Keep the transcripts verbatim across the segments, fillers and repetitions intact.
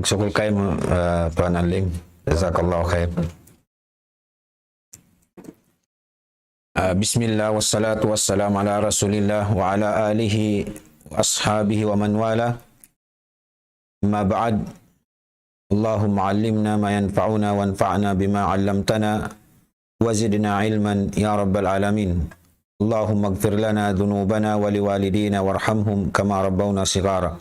Sukul kaymu, ah, Tuan Alim. Jazakallahu khair. Ah, bismillah, wassalatu wassalamu ala rasulillah wa ala alihi wa ashabihi wa man wala. Amma ba'd. Allahumma allimna ma yanfa'una wanfa'na bima allamtana wa zidna ilman ya rabbal alamin. Allahumma ighfir lana dhunubana wa liwalidina warhamhum kama rabbawna sighara.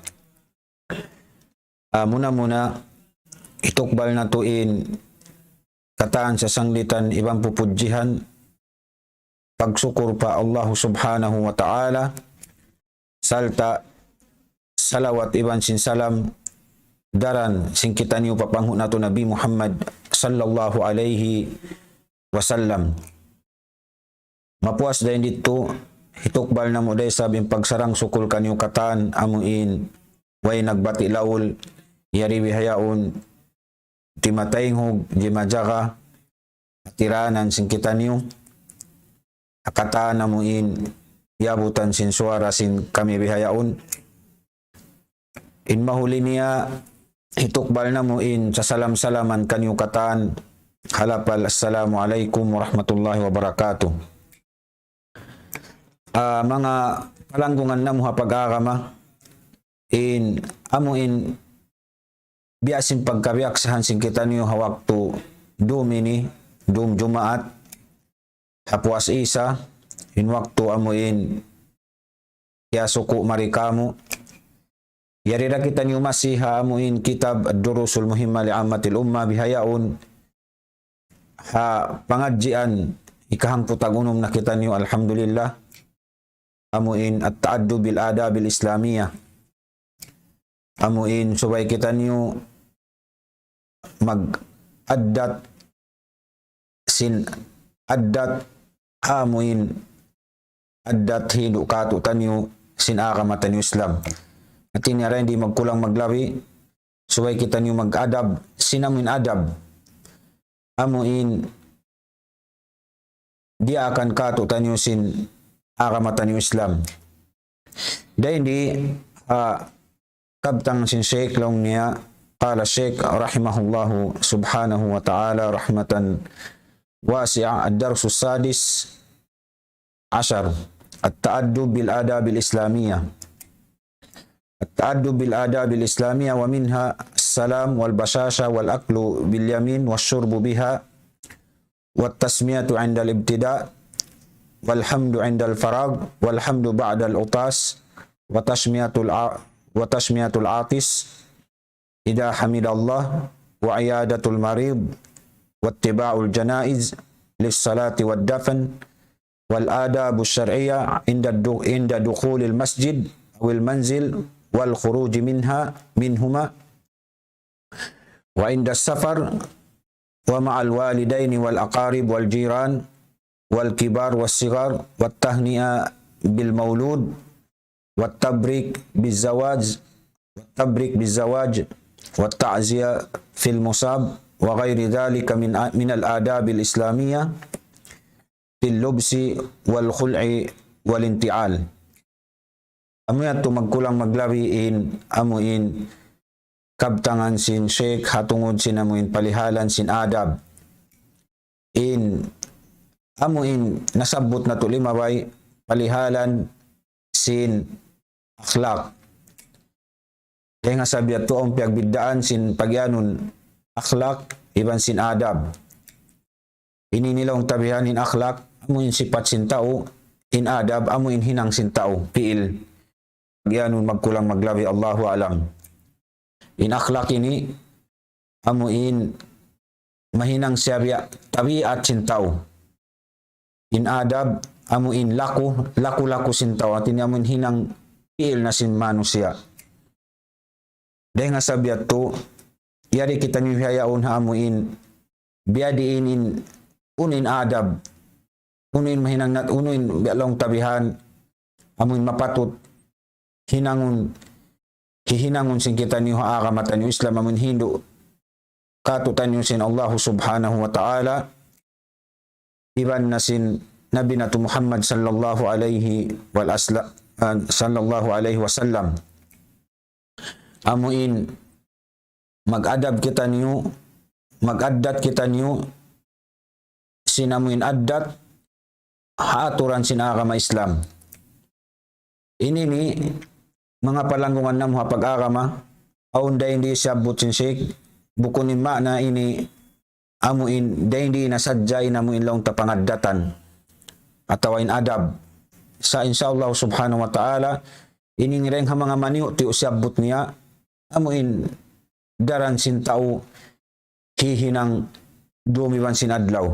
Ah, muna-muna, hitukbal natu' in katan sasanglitan iban pupudjihan, pagsukur pa Allah Subhanahu wa Ta'ala, sarta' salawat iban sin salam daran sin kitaniyu pa panghu' natu' Nabi Muhammad sallallahu alayhi wasallam. Mapuas dayn ditu, hitukbal namu' da isab in pagsarang-sukul kaniyu katan amu in way nagbati' laul, yari bihaun, timataynghug, jimajaga, hatiranan sin kitaniyu, ha katan amu in yabutan sin suwara sin kami bihaun. In mahuli niya, hitukbal namu' in sasalam-salaman kaniyu katan, ha lapal, "Assalamu alaykum warahmatullahi wabarakatuh." Ah, manga palanggungan namu' ha pag-agama, in, amu in, biya' sin pagkabiyaksahan sin kitaniyu ha waktu dum ini, dum Jumaat, ha puas Isa, in waktu amu in kiyasuku' mari kamu. Yari da kitaniyu masi ha amu in kitab Ad-Durusul Muhimma li Ammatil Umma bihaun ha pangadjian hikahangpu' tag-unum na kitaniyu, alhamdulillah. Amu in At-Ta'addub bil Adabil Islamiyah. Amu in subay kitaniyu mag-addat sin addat amu in addat hindu' kātu'niyu sin agama taniyu Islam. Hāti niya dayn di magkulang maglabi, subay kitaniyu mag-adab, sin amu in adab. Amu in diyaakan kātu'niyu sin agama taniyu Islam. Dayn di, ah, kabtangan sin Sheikh laung niya, قال الشيخ رحمه الله سبحانه وتعالى رحمة واسعة، الدرس السادس عشر، التأدب بالآداب الإسلامية. التأدب بالآداب الإسلامية، ومنها السلام والبشاشة والأكل باليمين والشرب بها والتسمية عند الابتداء، والحمد عند الفراغ، والحمد بعد العطاس، وتشمية الع-، وتشمية العاطس إذا حمد الله، وعيادة المريض، واتباع الجنائز للصلاة والدفن، والآداب الشرعية عند الد-، عند دخول المسجد أو المنزل والخروج منها، منهما، وعند السفر، ومع الوالدين والأقارب والجيران والكبار والصغار، والتهنئة بالمولود، والتبريك بالزواج، والتبريك بالزواج، والتعزية في المصاب، وغير ذلك من، من الآداب الإسلامية في اللبس والخلع والانتعال. Amu yadtu magkulang maglabi in, amu in kabtangan sin Sheikh ha tungud sin amu in palihalan sin adab. In, amu in nasabbut natu' limabay, palihalan sin akhlaq. Dayn ha sabab yadtu awn piyagbiddaan sin pagiyanun akhlaq iban sin adab. Ini laung tabihan in akhlaq, amu in sipat sin tau, in adab, amu in hinang sin tau, pi'il. Pagiyanun magkulang maglabi, Allahu a'lam. In akhlaq ini, amu in mahinang siya biya' tabiat sin tau. In adab, amu in laku, laku-laku sin tau. Hāti niya amu in hinang pi'il na sin manusiya'. Dayn ha sabab yadtu, yari kitaniyu bihaun ha amu in, biyadiin in, unu in adab, unu in mahinang nat-, unu in biya' laung tabihan, amu in mapatut hinangun, hihinangun sin kitaniyu ha agama taniyu Islam, amu in hindu' kātu'niyu sin Allah Subhanahu wa Ta'ala, iban na sin Nabi natu' Muhammad sallallahu alayhi wal asla-, ah, sallallahu alayhi wasallam. Amu in mag-adab kitaniyu, mag-addat kitaniyu, sin amuin addat, ha aturan sin agama Islam. Ini ini, manga palanggungan namu' ha pag-agama, awn dayn di siyabbut sin Sheikh, bukun in maana ini, amuin, dayn di na sadja in amuin laung ta pangaddatan, atawa in adab. Sa' insya Allah subhanahu wa ta'ala, ini ngiring ha manga maniyu'-tiyu' siyabbut niya, amuin, daran sin tau hihinang dum iban sin adlaw.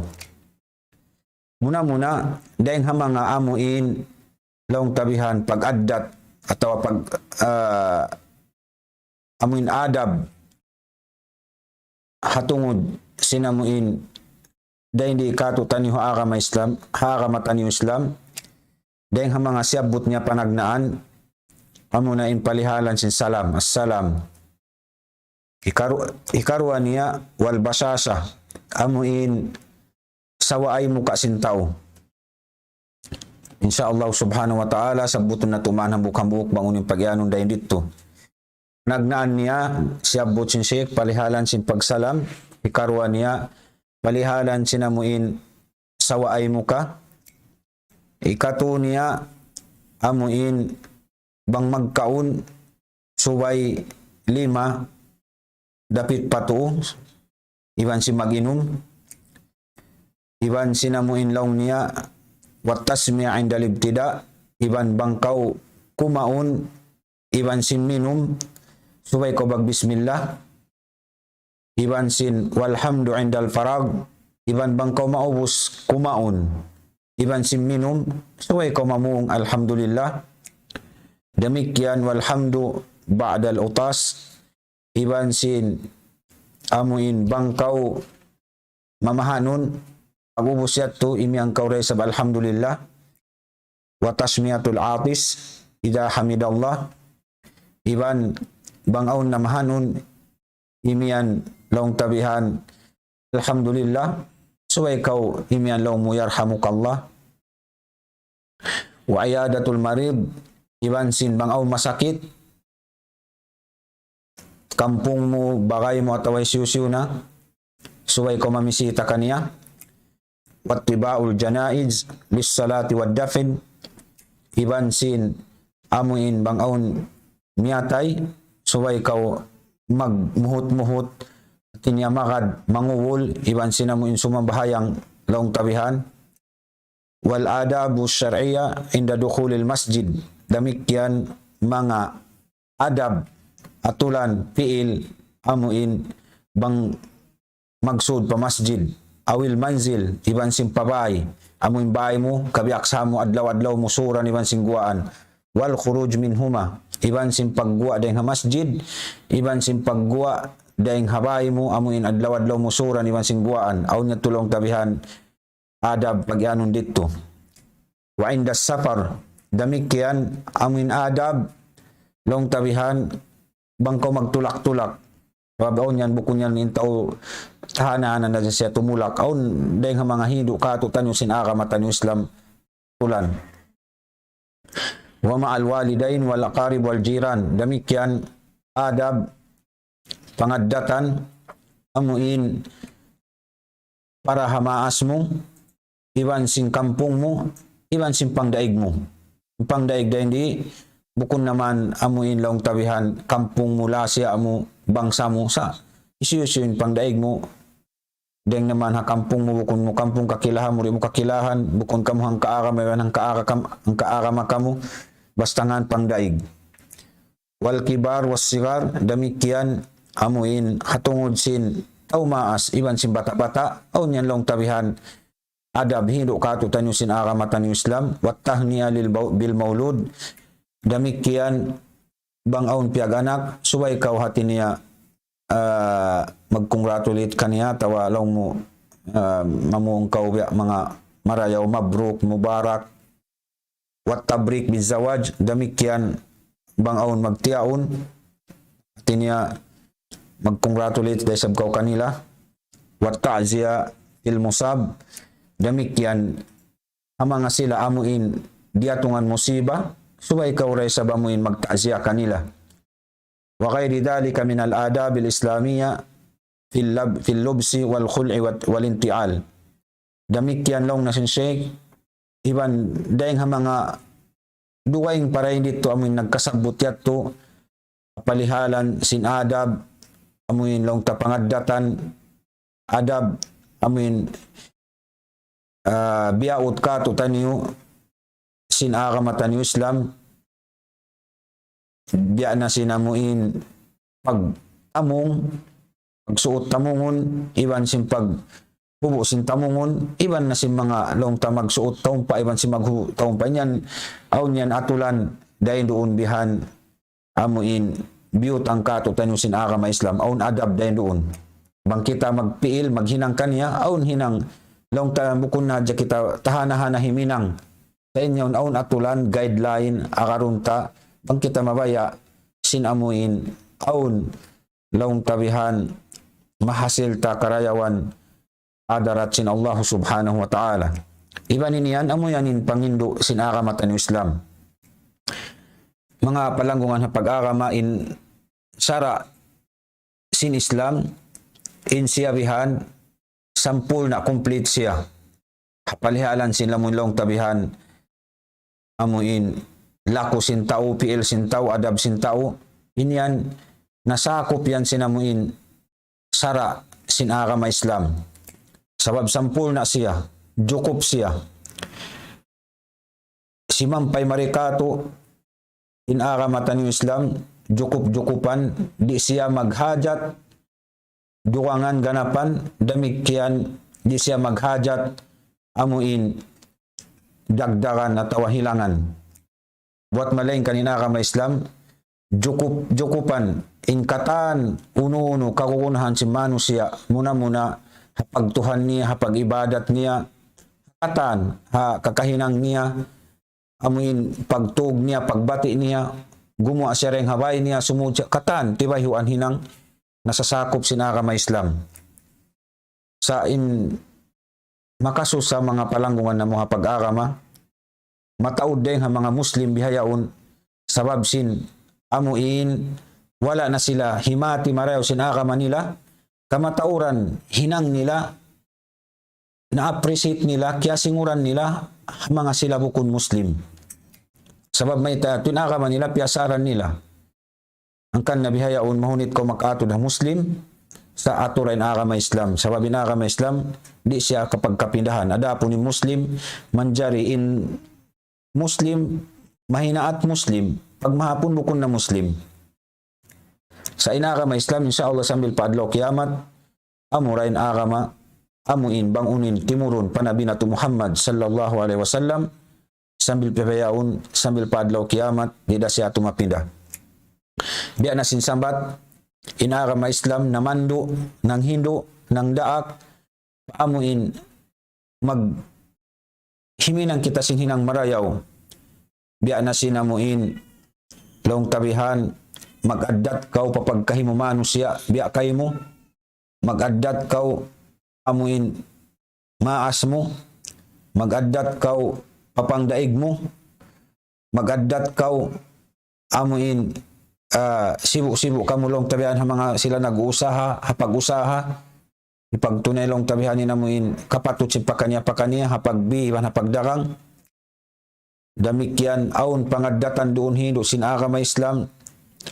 Muna-muna, dayn ha manga amuin laung ta bihan pag-addat atawa pag, ah, amuin adab ha tungud sin amuin dayn di katu' taniyu ha agama Islam, ha agama taniyu Islam, dayn ha manga siyabbut niya panagnaan, amuna in palihalan sin salam, assalam. Hikaru-, hikaruwa niya, wal bashasha, amuin sawaay muka sin tau. Insya Allah subhanahu wa ta'ala, sabbutun natu' man hambuuk-hambuuk bang unu in pagiyanun dayn didtu. Panagnaan niya, siyabbut sin Sheikh, palihalan sin pagsalam, hikaruwa niya, palihalan sin amuin sawaay muka, hikatu niya, amuin bang magkaun, subay lima, dapit pa tuu, iban sin mag-inum, iban sin amuin laung niya, wat tasmiya indal ibtida, iban bang kaw kumaun, iban sin minum, subay kaw magbismillah, iban sin walhamdu indal farag, iban bang kaw maubus kumaun, iban sin minum, subay kaw mamung alhamdulillah. Damikkiyan walhamdu ba'dal utas, iban sin amuin bang kaw mamahanun, pag-ubus yadtu imiyan kaw da isab alhamdulillah. Wa tasmiyatul atis idha hamidallah, iban bang awn namahanun imiyan laung ta bihan alhamdulillah, subay kaw imiyan laung mu yarhamukallah. Wa iyadatul marid, iban sin bang awn masakit kampung mu, bagay mu atawa hisiyu-siyu na, subay kaw mamisita kaniya. Wattiba'ul janaiz lis salati wad dafin, iban sin amuin bang awn miyatay, subay kaw magmuhut-muhut, hati niya magad, mangubul, iban sin amuin sumambahayang laung ta bihan. Wal adabu syar'iyya inda dukhulil masjid. Damikkiyan manga adab, aturan, pi'il, amuin bang magsud pa masjid, awil manzil, iban sin pa bay, amuin bay mu, kabiyaksahan mu adlaw-adlaw mu suran iban sin guwaan. Wal khuruj minhuma, iban sin pagguwa' dayn ha masjid, iban sin pagguwa' dayn ha bay mu, amuin adlaw-adlaw mu suran iban sin guwaan. Awn niya laung ta bihan adab pagiyanun didtu. Wa inda safar, damikkiyan amuin adab laung ta bihan bang kaw magtulak-tulak. Sabab awn yan, bukun yan in tau tahanan na siya tumulak. Awn dayn ha manga hindu' katu' taniyu sin agama taniyu Islam tulan. Wa ma'al walidain wal aqarib wal jiran. Damikkiyan adab pangaddatan amuin para ha maas mu, iban sin kampung mu, iban sin pangdaig mu. Pangdaig dayn di, bukun na man amuin laung ta bihan kampung mu, lasa mu, bangsa mu, sa' hisiyu-siyu in pangdaig mu, dayn na man ha kampung mu, bukun mu kampung kakilahan mu, di' mu kakilahan, bukun kamu hangka agama, iban hangka aga kam-, hangka agama kamu, basta ngan pangdaig. Wal kibar was sigar, damikkiyan amuin ha tungud sin tau maas iban sin bata'-bata', awn yan laung ta bihan adab hindu' katu' taniyu sin agama taniyu Islam. Wat tahniya lil bau-, bil maulud, damikkiyan bang awn piyag-anak, subay kaw hati niya, ah, mag-congratulate kaniya, atawa laung mu, ah, mamung kaw biya' manga marayaw, mabruk, mubarak. Wat tabrik biz zawaj, damikkiyan bang awn magtiyaun, hati niya mag-congratulate da isab kaw kanila. Wat ta'ziya fil musab, damikkiyan ha manga sila amuin diyatungan musiba, subay kaw da isab amuin magta'ziya kanila. وغير ذلك من الآداب الإسلامية في اللب-، في اللبس والخلع والت-، والانتعال. Damikkiyan laung na sin Sheikh, iban dayng ha manga dugaing pa dayn ditu amuin nagkasabbut yadtu, palihalan sin adab, amuin laung ta pangaddatan, adab, amuin, ah, biyaut katu'taniyu sin agama taniyu Islam, biya' na sin amuin pagtamung, pagsuut tamungun, iban sin paghubu' sin tamungun, iban na sin manga laung ta magsuut taumpa', iban sin maghubu' taumpa'. Yan, awn yan atulan, dayn duun bihan, amuin biyutang katu'taniyu sin agama Islam, awn adab dayn duun. Bang kita magpiil, maghinang kaniya, awn hinang, laung ta bukun na hadja kita tahana-hana himinang. Sa' in yaun awn atulan, guideline, agarun ta, bang kita mabaya', sin amuin, awn, laung ta bihan, mahasil ta karayawan, hadarat sin Allah Subhanahu wa Ta'ala. Iban ini yan, amu yan in pangindu' sin agama taniyu Islam. Manga palanggungan ha pag-agama in sara' sin Islam, in siya bihan, sampurna', complete siya. Ha palihalan sin lamun laung ta bihan, amuin laku sin tau, piil sin tau, adab sin tau, in yan nasakup yan sin amuin sara' sin agama Islam. Sabab sampurna' siya, jukup siya. Simampay mari katu' in agama taniyu Islam, jukup-jukupan, di' siya maghajat dugangan ganapan, damikkiyan di' siya maghajat amuin dagdagan atawa hilangan. Buwat malaingkan in agama Islam, jukup-jukupan in katan unu-unu kagunahan sin manusiya', muna-muna ha pagtuhan niya, ha pag-ibadat niya, katan ha kakahinang niya, amuin pagtug niya, pagbati' niya, gumuwa' siya dayn ha bay niya, sumud siya, katan, tibayhuan hinang nasasakup sin agama Islam. Sa' in makasusa manga palanggungan namu' ha pag-agama, mataud dayn ha manga Muslim bihaun, sabab sin amuin wala' na sila himati marayaw sin agama nila, kamatauran hinang nila, na-appreciate nila, kiyasinguran nila, manga sila bukun Muslim. Sabab mayta', tuud in agama nila, piyasaran nila. Hangkan na bihaun mahunit kaw makatud ha Muslim, sa' atud in agama Islam. Sabab in agama Islam, di' siya kapagkapindahan. Adapun in Muslim, manjari in Muslim, mahinaat Muslim, pagmahapun bukun na Muslim. Sa' in agama Islam, insya Allah sambil pa adlaw kiyamat, amura in agama, amuin bang unu in timurun pa Nabi natu' Muhammad sallallahu alayhi wasallam, sambil pa bihaun, sambil pa adlaw kiyamat, di' da siya tumapinda. Biya' na sin sambat, in agama Islam, namandu', nanghindu', nangdaak, amuin mag-, himinang kita sin hinang marayaw. Biya' na sin amuin, laung ta bihan, mag-addat kaw pa pagkahi mu manusiya', biya' kaymu, mag-addat kaw amuin maas mu, mag-addat kaw pa pangdaig mu, mag-addat kaw amuin, ah, sibu'-sibu' kamu laung ta bihan ha manga sila nag-uusaha, ha pag-usaha, hipagtunay laung ta bihan in amuin kapatut sin pakaniya-pakaniya, ha pagbi, iban ha pagdagang. Damikkiyan awn pangaddatan duun hindu' sin agama Islam,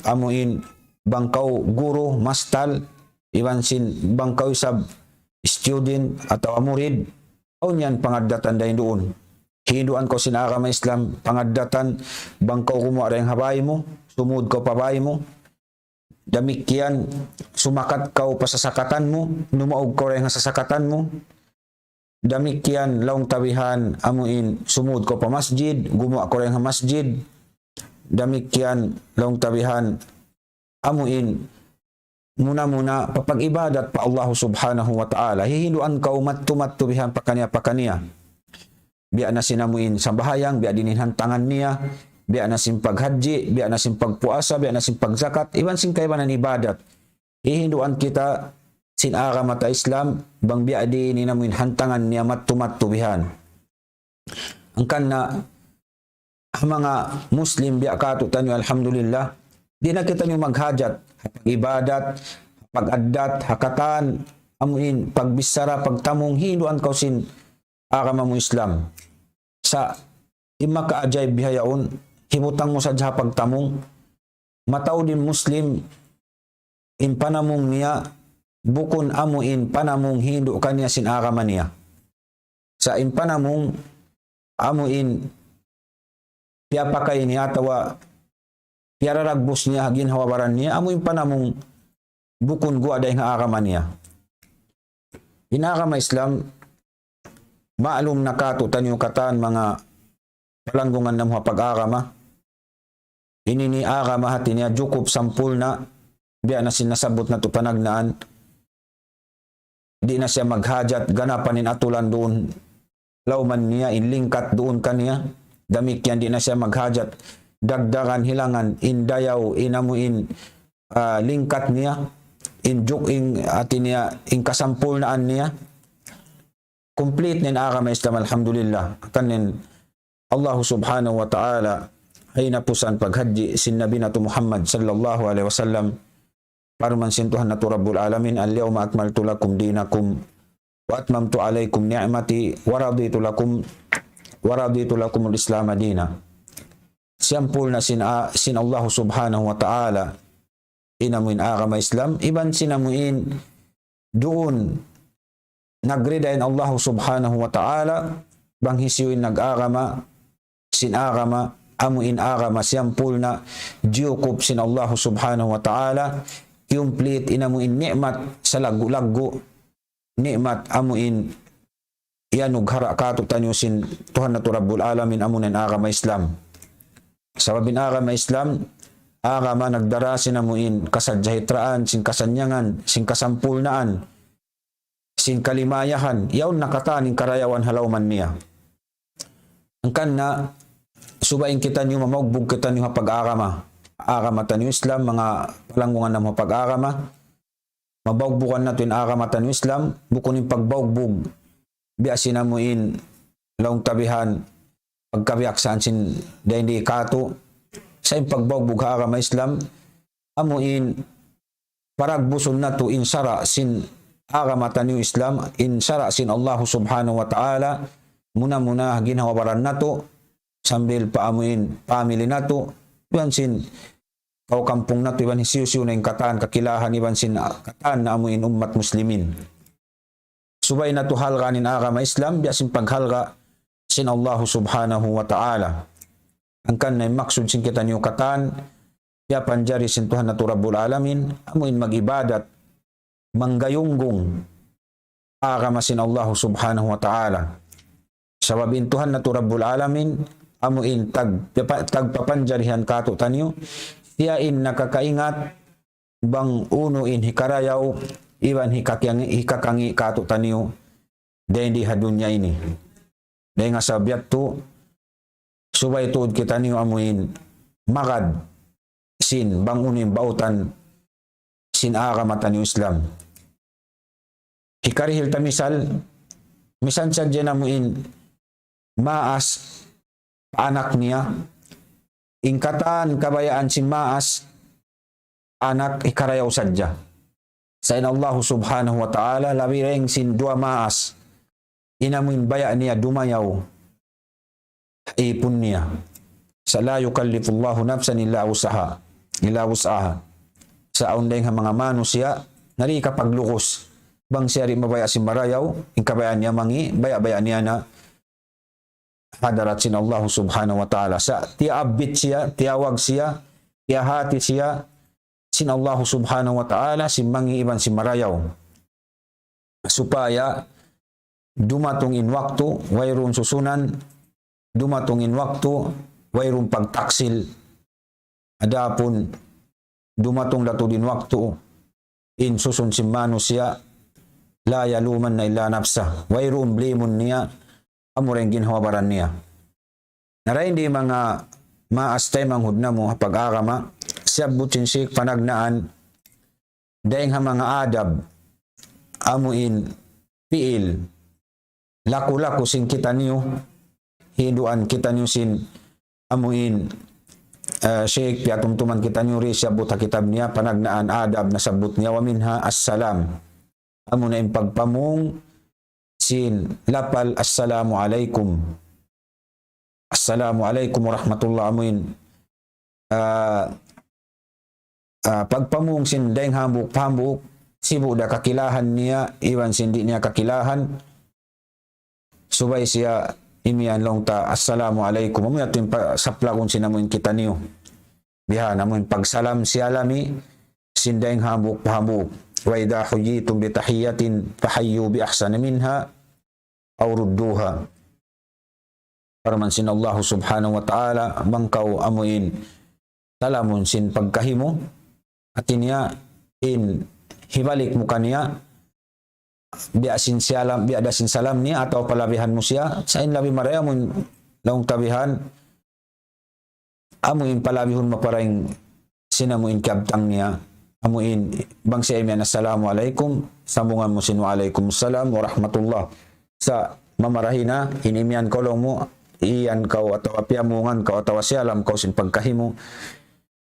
amuin bang kaw guru, mastal, iban sin bang kaw isab student atawa murid, awn yan pangaddatan dayn duun. Hinduan kaw sin agama Islam, pangaddatan, bang kaw gumuwa' dayn ha bay mu, sumud kaw pa bay mu. Damikkiyan, sumakat kaw pa sasakatan mu, numaug kaw dayn ha sasakatan mu. Damikkiyan, laung ta bihan, amuin, sumud kaw pa masjid, gumuwa' kaw dayn ha masjid. Damikkiyan, laung ta bihan, amuin, muna-muna, papag-ibadat pa Allah Subhanahu wa Ta'ala. Hihinduan kaw mattu-mattu bihan pakaniya-pakaniya. Biya' na sin amuin sambahayang, biya' diin in hantangan niya, biya' na sin paghajji, biya' na sin pagpuasa, biya' na sin pagzakat, iban sin kaibanan ibadat. Hihinduan kita sin agama ta Islam, bang biya' diin in amuin hantangan niya mattu-mattu bihan. Hangkan na, ha manga Muslim biya' katu'taniyu, alhamdulillah, Di' na kitaniyu maghajat ha pag-ibadat, ha pag-addat, ha katan, amu in pagbichara, pagtamung, hinduan kaw sin agama mu Islam. Sa' in makaajaib bihaun, hibutang mu sadja ha pagtamung, mataud in Muslim, in panamung niya, bukun amu in panamung hindu' kaniya sin agama niya. Sa' in panamung amu in piyapakay niya atawa piyararagbus niya ha ginhawa-baran niya, amu in panamung bukun guwa' dayn ha agama niya. In agama Islam, ma'lum na kātu'niyu katan manga palanggungan namu' ha pag-agama. Ini in agama hāti niya jukup sampurna', biya' na sin nasabbut natu' panagnaan. Di' na siya maghajat ganapan in atulan duun, lawman niya in lingkat duun kaniya. Damikkiyan di' na siya maghajat dagdagan, hilangan in dayaw, in amu in, ah, lingkat niya, in juk-, in hāti niya, in kasampurnaan niya. Complete na in agama Islam, alhamdulillah. Hangkan in Allah subhanahu wa ta'ala, ha hinapusan paghadji' sin Nabi natu' Muhammad sallallahu alayhi wasallam, parman sin Tuhan natu' Rabbul Alamin, اليوم أكملت لكم دينكم وأتممت عليكم نعمتي ورضيت لكم، ورضيت لكم الإسلام دينا. Siyampurna' sin a-, sin Allah subhanahu wa ta'ala in amu in agama Islam, iban sin amu in duun nagrida in Allah subhanahu wa ta'ala, bang hisiyu in nag-agama sin agama, amu in agama siyampurna', jiyukup sin Allah subhanahu wa ta'ala, kiyumplit in amu in ni'mat salaggu'-laggu', ni'mat amu in iyanughara' kātu'niyu sin Tuhan natu' Rabbul Alamin, amu in agama Islam. Sabab in agama Islam, agama nagdara sin amu in kasajahitraan, sin kasannyangan, sin kasampurnaan, sin kalimayahan, yaun na katan in karayawan ha lawman niya. Hangkan na, subay in kitaniyu mamaugbug kitaniyu ha pag-agama. Agama taniyu Islam, manga palanggungan namu' ha pag-agama. Mabaugbug natu' in agama taniyu Islam, bukun in pagbaugbug biya' sin amu in laung ta bihan, pagkabiyaksaan sin dayn di kātu'. Sa' in pagbaugbug ha agama Islam, amu in paragbusun natu' in sara' sin agama taniyu Islam, in sara' sin Allah subhanahu wa ta'ala, muna-muna ha ginhawa-baran natu', sambil pa amu in family natu', iban sin kaw kampung natu', iban hisiyu-siyu na in katan kakilahan, iban sin, ah, katan na amu in ummat muslimin. Subay natu' halgaan in agama Islam, biya' sin paghalga' sin Allah subhanahu wa ta'ala. Hangkan na in maksud sin kitaniyu katan, piyapanjari sin Tuhan natu' Rabbul Alamin, amu in mag-ibadat, manggayunggung agama sin Allah subhanahu wa ta'ala. Sabab in Tuhan natu' Rabbul Alamin, amu in tag-, tagpapanjarihan kātu'niyu, siya in nakakaingat bang unu in hikarayaw, iban hikakangi', hikakangi' kātu'niyu dayn di ha dunya ini. Dayn ha sabab yadtu, subay tuud kitaniyu amu in magad sin bang unu in bautan sin agama taniyu Islam. Hikarihil ta misal, misan sadja in amu in maas pa anak niya, in katan kabayaan sin maas, anak hikarayaw sadja. Sa' in Allah subhanahu wa ta'ala, labi dayn sin duwa maas, in amu in baya' niya dumayaw, ipun niya. Sa' لا يكلف الله نفسا إلا وسعها، إلا وسعها. Sa' awn dayn ha manga manusiya', nari kapaglugus. Bang siya di' mabaya' sin marayaw, in kabayaan niya mangi', baya'-baya' niya na hadarat sin Allah subhanahu wa ta'ala. Sa' tiyaabut siya, tiyawag siya, tiyahati siya, sin Allah subhanahu wa ta'ala, sin mangi' iban sin marayaw. Supaya dumatung in waktu, wayruun susunan, dumatung in waktu, wayruun pagtaksil. Adapun dumatung da tuud in waktu, in susun sin manusiya', لا يلومن إلا نفسه. Wayruun blimun niya, amura in ginhawa-baran niya. Na dayn di manga maas taymanghud namu' ha pag-agama, siyabbut sin Sheikh panagnaan, dayn ha manga adab, amu in pi'il, laku-laku sin kitaniyu, hinduan kitaniyu sin amu in ah, Sheikh, piyatumtuman kitaniyu di' siyabbut ha kitab niya, panagnaan adab nasabbut niya, ومنها السلام. Amuna in pagpamung sin lapal, "Assalamu alaykum." "Assalamu alaykum warahmatullah," amuin, ah, ah, pagpamung sin dayng hambuuk pa hambuuk, sibu' da kakilahan niya, iban sin di' niya kakilahan, subay siya imiyan laung ta, "Assalamu alaykum." Amu yadtu in pa-, saplagun sin amuin kitaniyu. Bihan, amuin pagsalam siyalami, sin dayng hambuuk pa hambuuk. "وإذا حييتم بتحية فحيوا بأحسن منها أو ردوها." Parman sin Allah Subhanahu wa Ta'ala, bang kaw amuin salamun sin pagkahi mu, hati niya in hibalik mu kaniya, biya' sin siyalam, biya' da sin salam niya, atawa palabihan mu siya, sa' in labi marayaw amuin laung ta bihan, amuin palabihun mu pa dayn sin amuin kiyabtang niya, amuin bang siya imiyan, "Assalamu alaykum," sambungan mu sin, "Wa alaykum salam wa rahmatullah." Sa' mamarahi na, in imiyan kaw laung mu, iyan kaw atawa piyamungan kaw atawa siyalam kaw sin pagkahi mu,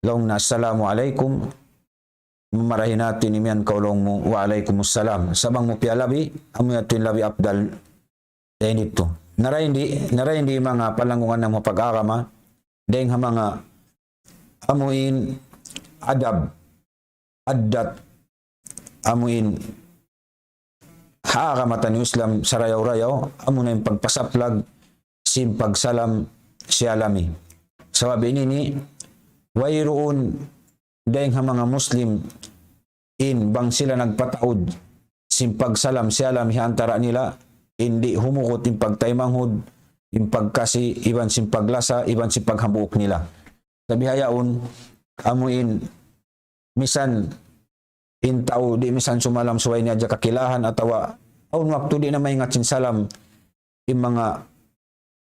laung na, "Assalamu alaykum," mamarahi na in imiyan kaw laung mu, "Wa alaykumus salam." Sa' bang mu piyalabi, amu yadtu in labi afdal. Dayn ditu. Na dayn di, na dayn di manga palanggungan namu' pag-agama, dayng ha manga amuin adab, addat, amuin ha agama taniyu Islam sarayaw-rayaw, amuna in pagpasaplag sin pagsalam siyalami. Sabab ini ini, wayruun dayng ha manga Muslim in bang sila nagpataud sin pagsalam siyalami ha antara' nila, in di' humugut in pagtaymanghud, in pagkasi, iban sin paglasa, iban sin paghambuuk nila. Sa' bihaun, amuin misan in tau di' misan sumalam subay niya hadja kakilahan atawa awn waktu di' na maingat sin salam in manga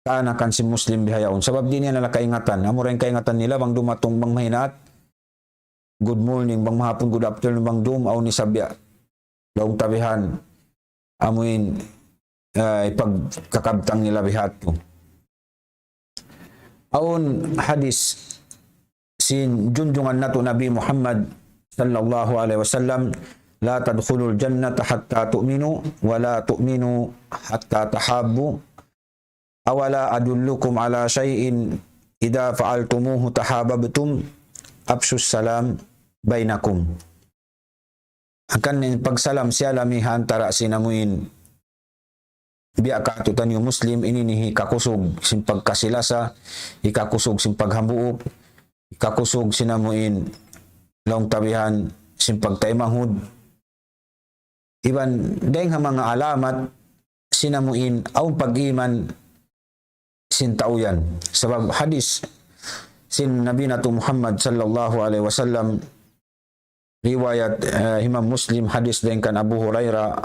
kaanakan sin Muslim bihaun. Sabab di' niya nila kaingatan. Amura in kaingatan nila bang dumatung bang mahinaat, "Good morning," bang mahapun, "Good afternoon," bang dum, awn isab biya' laung ta bihan. Amuin, ah, ipagkakabtang nila biha' tu. Awn hadis sin junjungan natu' Nabi Muhammad sallallahu alayhi wasallam, "لا تدخلوا الجنة حتى تؤمنوا ولا تؤمنوا حتى تحابوا. أولا أدلكم على شيء إذا فعلتموه تحاببتم؟ أفشوا السلام بينكم." Hangkan in pagsalam siyalami ha antara' sin amuin biya' katu' taniyu Muslim, ini in hikakusug sin pagkasi-lasa, hikakusug sin paghambuuk, hikakusug sin amuin laung ta bihan sin pagtaymanghud. Iban dayng ha manga alamat sin amuin awn pag-iman sin tau yan. Sabab hadis sin Nabi natu' Muhammad sallallahu alayhi wasallam, riwayat, eh, Imam Muslim, hadis dayng kan Abu Hurairah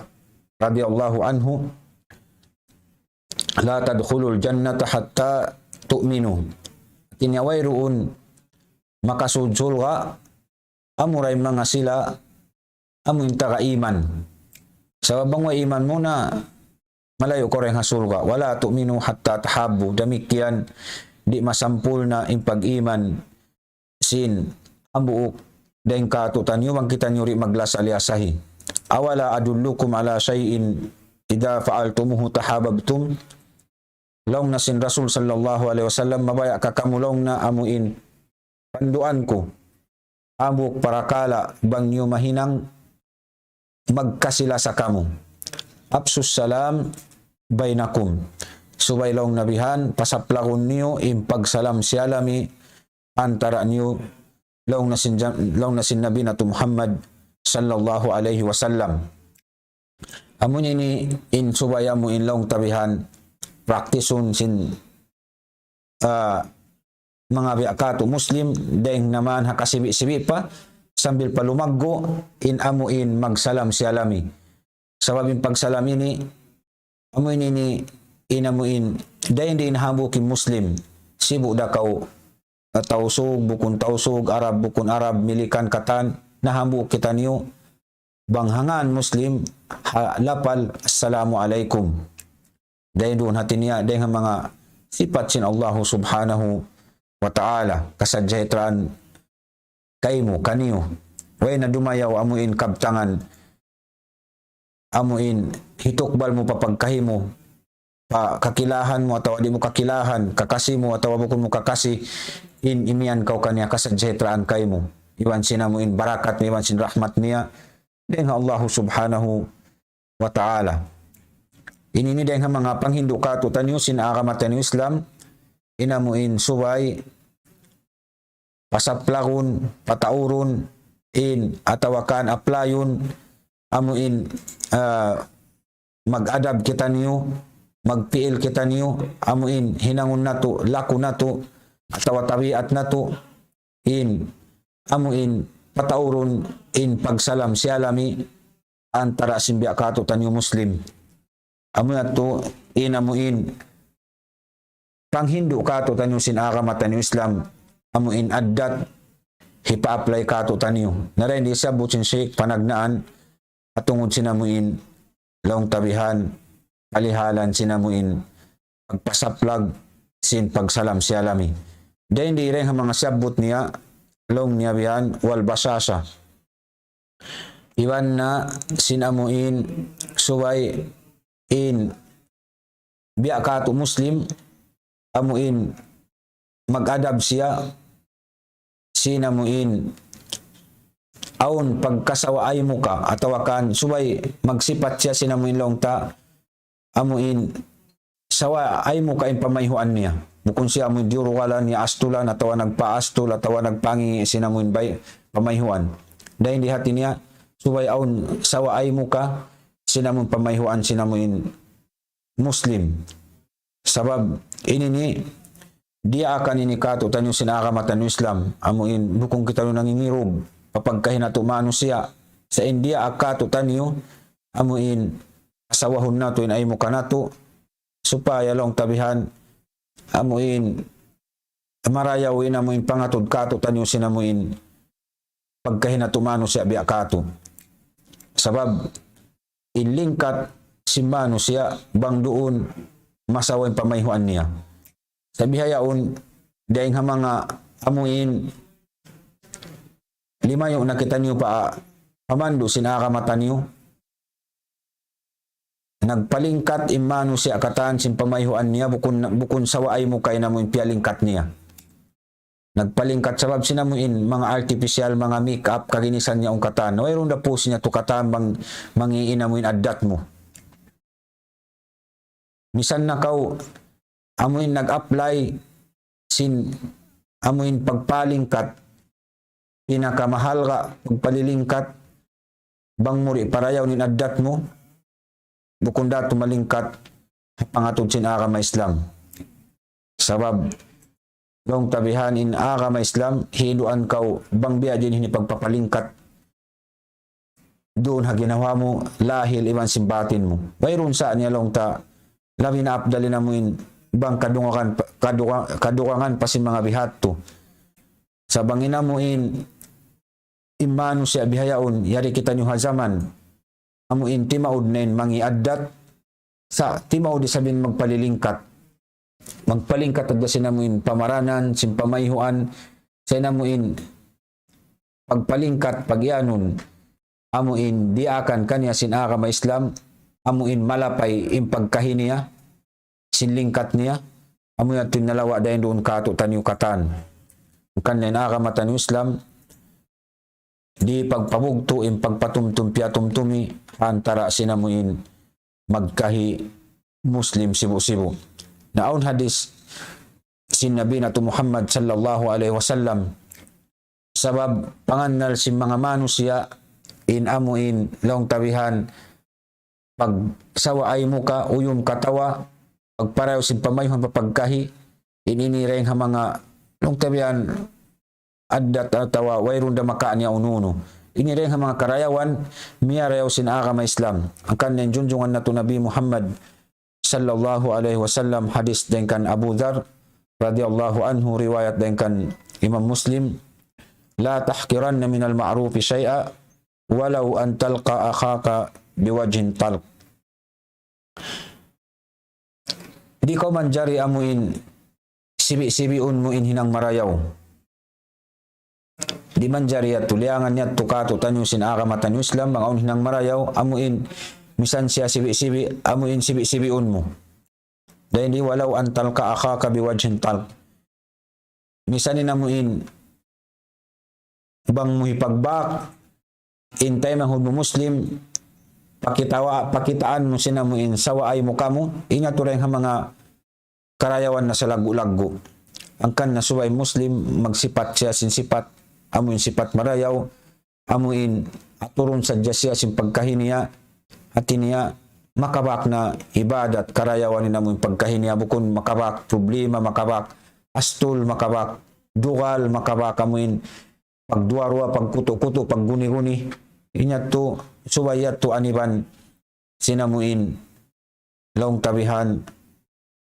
radiyallahu anhu, "لا تدخلوا الجنة حتى تؤمنوا." Hati niya wayruun makasud surga', amura in manga sila amuin taga iman. Sabab bang way iman mu na, malayu' kaw dayn ha surga'. "ولا تؤمنوا حتى تحابوا." Damikkiyan, di' masampurna' in pag-iman sin hambuuk dayn kātu'niyu bang kitaniyu di' maglasa-liyasahi. "أولا أدلكم على شيء إذا فعلتموه تحاببتم؟" Laung na sin Rasul sallallahu alayhi wasallam, "Mabaya' ka kamu," laung na, "amuin panduan ku hambuuk parakala' bang niyu mahinang magkasi-lasa kamu?" "أفشوا السلام بينكم." Subay laung na bihan, pasaplagun niyu in pagsalam siyalami antara' niyu, laung na sin jam-, laung na sin Nabi natu' Muhammad sallallahu alayhi wasallam. Amu ini in subay amuin laung ta bihan praktisun sin, ah, manga biya' katu' Muslim, dayng naman ha kasibi'-sibi' pa, sambil pa lumaggu', in amuin magsalam siyalami. Sabab in pagsalam ini, amu ini ini, in amuin, dayng di' in hambuuk in Muslim, sibu' da kaw, ah, Tausug, bukun Tausug, Arab, bukun Arab, Milikan, katan, na hambuuk kitaniyu, bang ha ngān Muslim, ha lapal, "Assalamu alaykum." Dayng duun hati niya, dayng ha manga sipat sin Allahu subhanahu wa Ta'ala, kasajahitraan kaymu, kaniyu. Way na dumayaw amu in kabtangan, amu in hitukbal mu pa pagkahi mu, pa kakilahan mu atawa di' mu kakilahan, kakasi mu atawa bukun mu kakasi, in imiyan kaw kaniya kasajahitraan kaymu. Iban sin amu in barakat niya, iban sin rahmat niya, dayn ha Allahu Subhanahu wa Ta'ala. Ini ini dayn ha manga panghindu' kātu'niyu sin agama taniyu Islam, in amu in subay pasaplagun, pataurun, in atawa kan applyun, amu in, ah, mag-adab kitaniyu, magpiil kitaniyu, amu in hinangun natu', laku natu', atawa tabiat natu', in, amu in pataurun, in pagsalam-siyalami antara' sin biya' kātu'niyu Muslim. Amu yadtu in amu in panghindu' kātu'niyu sin agama taniyu Islam, amu in addat hipa-apply kātu'niyu. Na dayn di siyabbut sin Shaykh panagnaan, ha tungud sin amu in laung ta bihan, palihalan sin amu in pagpasaplag sin pagsalam-siyalami. Dayn di dayn ha manga siyabbut niya, laung niya bihan, wal bashasha. Iban na sin amu in subay in biya' kātu' Muslim, amu in mag-adab siya, sin amu in awn pagkasawa aymuka, atawa kan subay magsipat siya sin amu in laung ta, amu in sawa aymuka in pamayhuan niya. Bukun siya amu in diyurugalan niya astulan, atawa nagpaastul, atawa nagpangi' sin amu in bay pamayhuan. Dayn di hati niya, subay awn sawa aymuka sin amu in pamayhuan sin amu in Muslim. Sabab ini ini diyaakan ini kātu'niyu sin agama taniyu Islam, amu in bukun kitaniyu nangingirug pa pagkahi natu' manusiya', sa' in diyaak kātu'niyu, amu in asawahun natu' in aymuka natu', supaya laung ta bihan, amu in marayaw in amu in pangatud kātu'niyu sin amu in pagkahi natu' manusiya' biya' kātu'. Sabab in lingkat sin manusiya' bang duun masawa in pamayhuan niya. Sa' bihaun dayn ha manga amu in limayu' na kitaniyu pa pamandu' sin agama taniyu. Nagpalingkat in manusiya' katan sin pamayhuan niya, bukun, bukun sawa aymuka in amu in piyalingkat niya. Nagpalingkat sabab sin amu in manga artificial, manga make-up, kaginisan niya ung katan. Wayruun da pusi niya tu katan bang mangi' in amu in addat mu. Misan na kaw amu in nag-apply sin amu in pagpalingkat, pinakamahalga' pagpalilingkat, bang mu di' parayaw in addat mu, bukun da tu malingkat ha pangatud sin agama Islam. Sabab laung ta bihan in agama Islam, hinduan kaw bang biya' diin in pagpapalingkat duun ha ginhawa mu, lahil iban sin batin mu. Wayruun sa' niya laung ta, labi na apdal in amu in bang kadungagan pa, kaduga-, kadugangan pa sin manga bihadtu. Sa' bang in amu in, in manusiya' bihaun, yari kitaniyu ha jaman amu in timaud na in mangi' addat, sa' timaud isab in magpalilingkat. Magpalingkat hadja sin amu in pamaranan, sin pamayhuan, sin amu in pagpalingkat, pagiyanun, amu in diyaakan kaniya sin agama Islam, amu in malapay in pagkahi niya, sin lingkat niya, amu yadtu in nalawa' dayn duun kātu'niyu katan. Hangkan in agama taniyu Islam, di' pagpabugtu' in pagpatumtum piyatumtumi antara' sin amu in magkahi Muslim sibu'-sibu'. Na awn hadis sin Nabi natu' Muhammad sallallahu alayhi wasallam, sabab pangannal sin manga manusiya' in amu in laung ta bihan pagsawa aymuka, uyum katawa, pagparayaw sin pamayhuan pa pagkahi, in ini dayn ha manga laung ta bihan addat atawa wayruun da makawa' niya unu-unu. Ini dayn ha manga karayawan miyarayaw sin agama Islam. Hangkan in junjungan natu' Nabi Muhammad sallallahu alayhi wasallam, hadis dayn kan Abu Dhar radiyallahu anhu, riwayat dayn kan Imam Muslim, لا تحقرن من المعروف شيئا ولو أن تلقى أخاك بوجه طلق. Di' kaw manjari amu in sibi'-sibiun mu in hinang marayaw. Di' manjari yadtu, liyangan yadtu kātu'niyu sin agama taniyu Islam, bang awn hinang marayaw, amu in misan siya sibi'-sibi', amu in sibi'-sibiun mu. Dayn di ولو أن تلقى أخاك بوجه طلق. Misan in amu in bang mu hipagbak, in taymanghud mu Muslim, pakitawa, pakitaan mu sin amu in sawaay mu kamu, in yadtu dayn ha manga karayawan na salaggu'-laggu'. Hangkan na subay Muslim, magsipat siya sin sipat, amu in sipat marayaw, amu in aturun sadja siya sin pagkahi niya, hati niya, makabak na ibadat karayawan in amu in pagkahi niya, bukun makabak problema, makabak astul, makabak dugal, makabak amu in pagduwa-ruwa, pagkutu'-kutu', pagguni-guni. In yadtu, subay yadtu aniban sin amu in laung ta bihan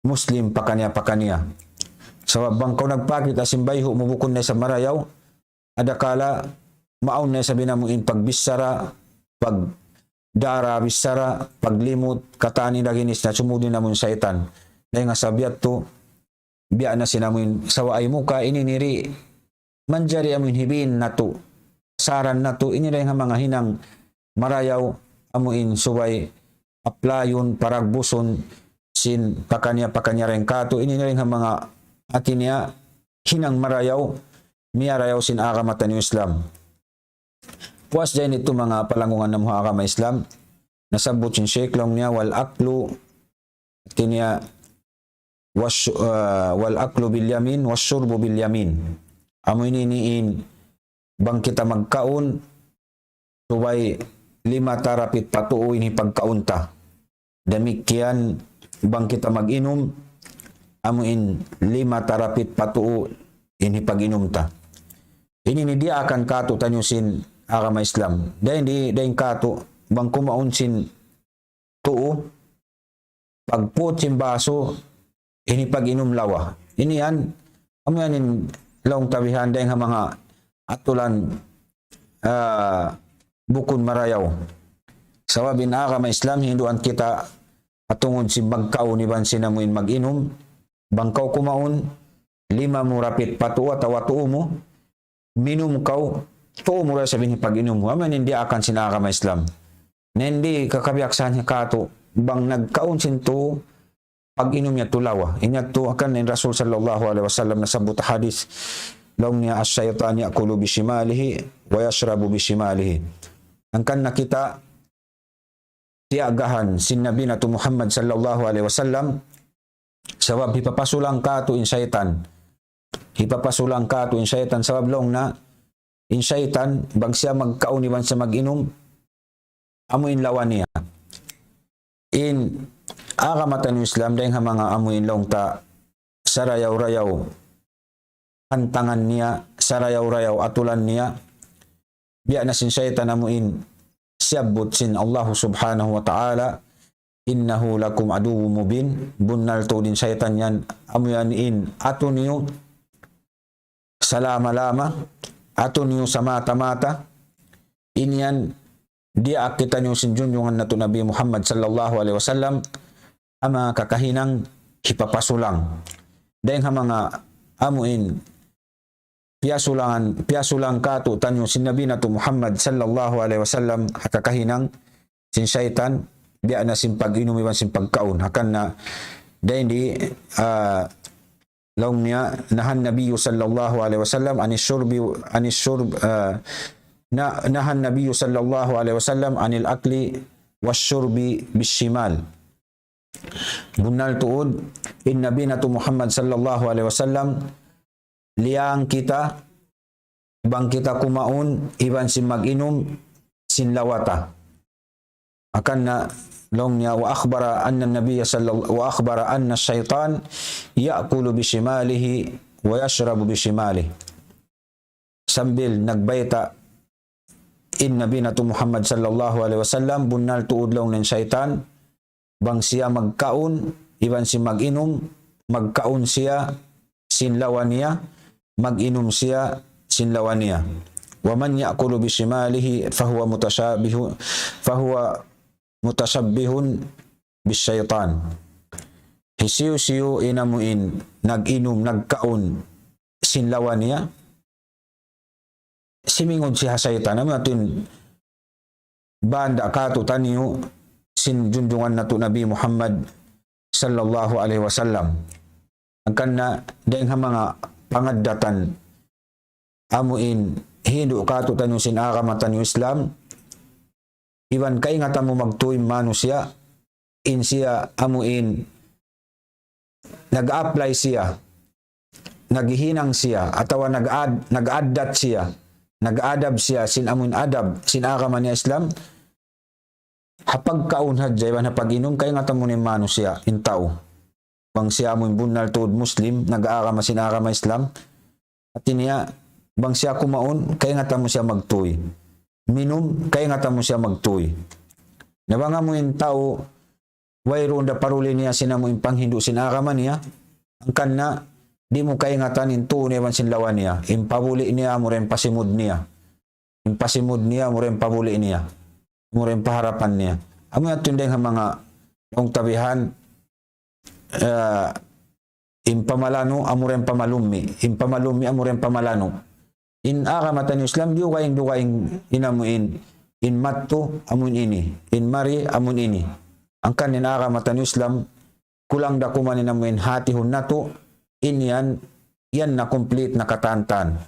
Muslim pakaniya-pakaniya. Sabab bang kaw nagpakita' sin bayhu' mu bukun na isab marayaw, adakala maawn na isab in amu in pagbichara, pagdara bichara, paglimut, katan in daginis na sumud in amu in saytan. Dayn ha sabab yadtu, biya' na sin amu in sawaay mu ka, ini ini di' manjari amu in hibin natu', saran natu', ini dayn ha manga hinang marayaw, amu in subay applyun, paragbusun sin pakaniya-pakaniya dayn kātu', ini dayn ha manga hati niya hinang marayaw, miyarayaw sin agama taniyu Islam. Puas dayn ditu manga palanggungan namu' ha agama Islam, nasabbut sin Shaykh laung niya, والأكل, hati niya, والش-, ah, والأكل باليمين والشرب باليمين. Amu ini ini in bang kita magkaun, subay lima ta rapit pa tuu in hipagkaun ta. Damikkiyan bang kita mag-inum, amu in lima ta rapit pa tuu in hipag-inum ta. Ini ini diyaakan kātu'niyu sin agama Islam. Dayn di, dayn kātu', bang kumaun sin tuu, pagput sin basu, in hipag-inum lawa. Ini yan, amu yan in laung ta bihan dayn ha manga atulan, ah, bukun marayaw. Sabab in agama Islam, hinduan kita ha tungud sin magkaun iban sin amu in mag-inum. Bang kaw kumaun, lima mu rapit pa tuu atawa tuu mu, minum kaw, tuu mu da isab in hipag-inum mu. Amu yan in diyaakan sin agama Islam. Na in di' kakabiyaksahan kātu', bang nagkaun sin tuu, pag-inum niya tu lawa. In yadtu hangkan in Rasul sallallahu alayhi wasallam nasabbut hadith, laung niya, الشيطان يأكل بشماله ويشرب بشماله. Hangkan na kita tiyagahan sin Nabi natu' Muhammad sallallahu alayhi wasallam, sabab hipapasulang kātu' in saytan. Hipapasulang kātu' in saytan, sabab laung na, in saytan, bang siya magkaun iban siya mag-inum, amu in lawa niya. In agama taniyu Islam, dayn ha manga amu in laung ta sarayaw-rayaw pantangan niya, sarayaw-rayaw atulan niya, biya' na sin saytan amu in siyabbut sin Allah subhanahu wa ta'ala, إنه لكم عدو مبين, bunnal tuud in saytan yan, amu yan in atu niyu salama-lama, atu niyu samata-mata, in yan diyaak kitaniyu sin junjungan natu' Nabi Muhammad sallallahu alayhi wasallam, ha manga kakahinang hipapasulang. Dayn ha manga amu in piyasulangan, piyasulang kātu'niyu sin Nabi natu' Muhammad sallallahu alayhi wasallam, ha kakahinang sin saytan, biya' na sin pag-inum iban sin pagkaun. Hangkan na, dayn di, ah, laung niya, نهى النبي صلى الله عليه وسلم عن الشرب، عن الشرب، ah, na-, نهى النبي صلى الله عليه وسلم عن الأكل والشرب بالشمال. Bunnal tuud, in Nabi natu' Muhammad sallallahu alayhi wasallam, liyang kita, bang kita kumaun, iban sin mag-inum, sin lawa ta. Hangkan na laung niya, وأخبر أن النبي صلى الله، وأخبر أن الشيطان يأكل بشماله ويشرب بشماله. Sambil nagbayta' in Nabi natu' Muhammad sallallahu alayhi wasallam, bunnal tuud laung niya in saytan, bang siya magkaun, iban sin mag-inum, magkaun siya sin lawa niya, mag-inum siya sin lawa niya. ومن يأكل بشماله فهو متشابه، فهو متشبه بالشيطان. Hisiyu-siyu in amuin nag-inum, nagkaun sin lawa niya, simingud siya ha saytan. Amu yadtu in banda' kātu'niyu sin junjungan natu' Nabi Muhammad sallallahu alayhi wasallam. Hangkan na dayng ha manga pangaddatan amuin hindu' kātu'niyu sin agama taniyu Islam, iban kaingatan mu magtuy manusiya', in siya amuin nag-apply siya, naghihinang siya, atawa nag-ad-, nag-addat siya, nag-adab siya, sin amuin adab, sin agama niya Islam, ha pagkaun hadja, iban ha pag-inum, kaingatan mu na in manusiya', in tau. Bang siya amuin bunnal tuud Muslim, nag-agama sin agama Islam, hati niya, bang siya kumaun, kaingatan mu siya magtuy. Minum, kaingatan mu siya magtuy. Na bang amuin tau, wayruun da paruli niya sin amuin panghindu' sin agama niya, hangkan na di' mu kaingatan in tuu niya iban sin lawa niya, in pabuli' niya, amura in pasimud niya. In pasimud niya, amura in pabuli' niya. Amura in paharapan niya. Amu yadtu in dayng ha manga laung ta bihan, ah, in pamalanu', amura in pamalummi'. In pamalummi', amura in pamalanu'. In agama taniyu Islam, dugaing-dugaing in amuin, in mattu, amuin ini. In mari, amuin ini. Hangkan in agama taniyu Islam, kulang da kuman in amuin hatihun natu', in yan, yan na complete na katan-katan.